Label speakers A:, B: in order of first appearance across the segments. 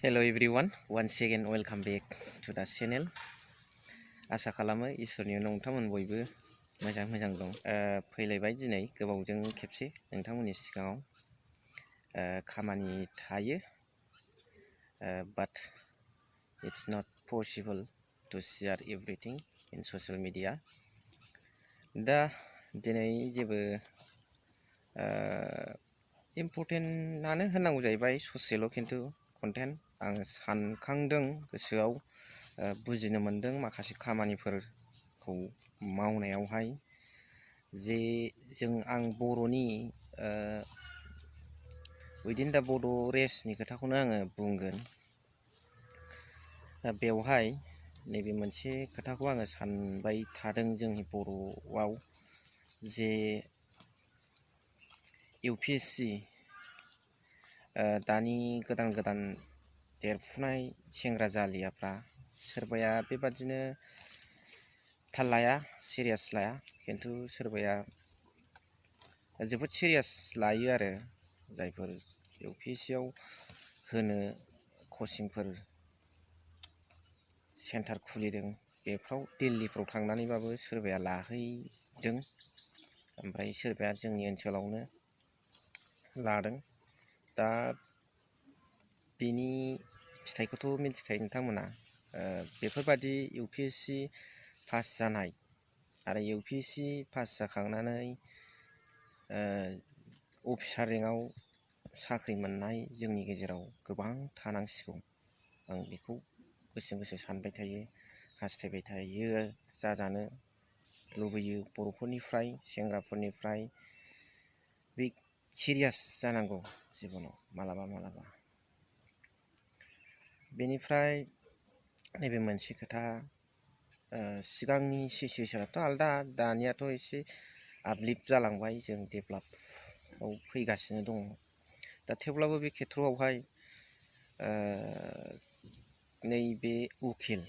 A: Hello everyone, once again welcome back to the channel. आसा खालामो इसोरनि उनाव नोंथांमोन बयबो मोजां दं। फैलायबाय दिनै गोबावजों खेबसे नोंथांमोननि सिगाङाव खामानि थायो, but it's not possible to share everything in social media. दा दिनै जेबो इम्पर्टेन्टआनो होननांगौ जाहैबाय, ससेल' खिन्थु कन्टेन्ट आं सानखांदों गोसोआव, बुजिनो मोनदों माखासे खामानिफोरखौ मावनायावहाय जे आं बर'नि उइदिन दा बड' रेसनि खोथाखौनो आङो बुंगोन। बेवहाय नैबे मोनसे खोथाखौ आङो सानबाय थादों, जोंनि बर'आव जे UPSC दानि गोदान देरफुनाय सेंग्रा जालियाफ्रा सोरबाया बेबादिनो थाल लाया, सिरियास लाया, खिन्थु सोरबाया जोबोद सिरियास लायो आरो जायफोर UPSC आव होनो कचिंफोर सेन्टार खुलिदों, बेफ्राव दिल्लीफ्राव थांनानैबाबो सोरबाया लाहैदों, ओमफ्राय सोरबाया जोंनि ओनसोलावनो लादों। दा बेनि फिथाइखौथ' मिथिखायो नोंथांमोना। बेफोरबादि UPSC पास जानाय आरो UPSC पास जाखांनानै अफिसार रेंकआव साख्रि मोननाय जोंनि गेजेराव गोबां थानांसिगौ। आं बेखौ गोसो सानबाय थायो, हास्थायबाय थायो, जाजानो लुबैयो। बर'फोरनिफ्राय, सेंग्राफोरनिफ्राय बे सिरियास जानांगौ जिबनाव मालाबा। बेनिफ्राय नैबे मोनसे खोथा, सिगांनि सिचुवेसनाथ' आलदा, दानियाथ' एसे आपलिफ्ट जालांबाय, जों डेभेलपआव फैगासिनो दङ। दा थेवब्लाबो बे खेथ्रआवहाय नैबे उकिल,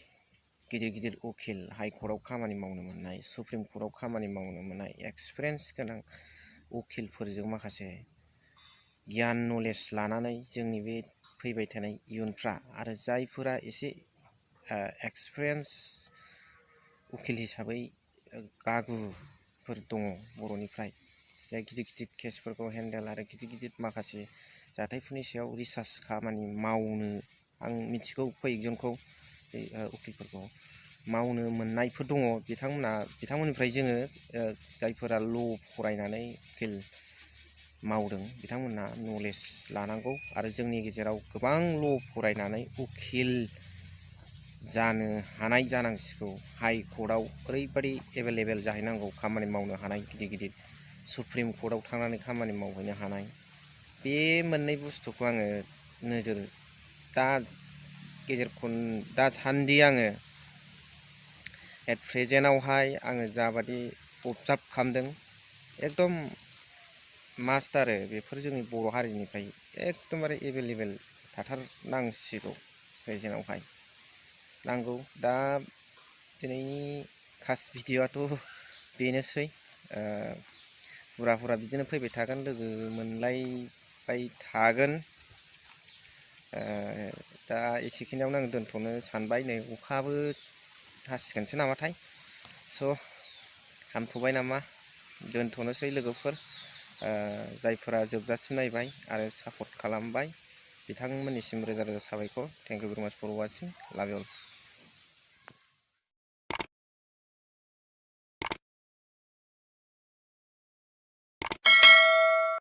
A: गिदिर उकिल, हाइकर्टआव खामानि मावनो मोननाय, सुप्रिम कर्टआव खामानि मावनो मोननाय एक्सपिरियेन्स गोनां उकिलफोरजों माखासे गियान नलेज लानानै जोंनि बे फैबाय थानाय इयुनफ्रा, आरो जायफोरा एसे एक्सपिरियेन्स उकिल हिसाबै गागुफोर दङ बर'निफ्राय, जाय गिदिर केसफोरखौ हेन्डेल आरो गिदिर माखासे जाथायफोरनि सायाव रिसार्च खामानि मावनो, आं मिथिगौ कयेकजनखौ, उकिलफोरखौ मावनो मोननायफोर दङ। बिथांमोननिफ्राय जोङो जायफोरा ल' फरायनानै उकिल मावदों बिथांमोनहा नलेज लानांगौ। आरो जोंनि गेजेराव गोबां ल' फरायनानै उकिल जानो हानाय जानांसिगौ। हाइकर्टआव ओरैबादि एभेलेबेल जाहैनांगौ, खामानि मावनो हानाय, गिदिर सुप्रिम कर्टआव थांनानै खामानि मावहैनो हानाय। बे मोननै बुस्थुखौ आङो नोजोर दासान्दि आङो एट प्रेजेन्टआवहाय आङो जाबादि अबजार्भ खालामदों, एकदम मास्ट आरो बेफोर जोंनि बर' हारिनिफ्राय एकदमबारे एभेलेबेल थाथारनांसिगौ प्रेजेन्टआवहाय नांगौ। दा दिनैनि खास भिडिअ'आथ' बेनोसै, हुरा बिदिनो फैबाय थागोन, लोगो मोनलायबाय थागोन। दा एसेखिनियावनो आं दोनथ'नो सानबाय। नै अखाबो हासिगोनसो नामाथाय, स' हामथ'बाय नामा, दोनथ'नोसै लोगोफोर। जायफोरा जोबजासिम नायबाय आरो सापर्ट खालामबाय बिथांमोननिसिम रोजा साबायखर। थेंक इउ भेरि माच फर वाचिं, लाभ इउ अल।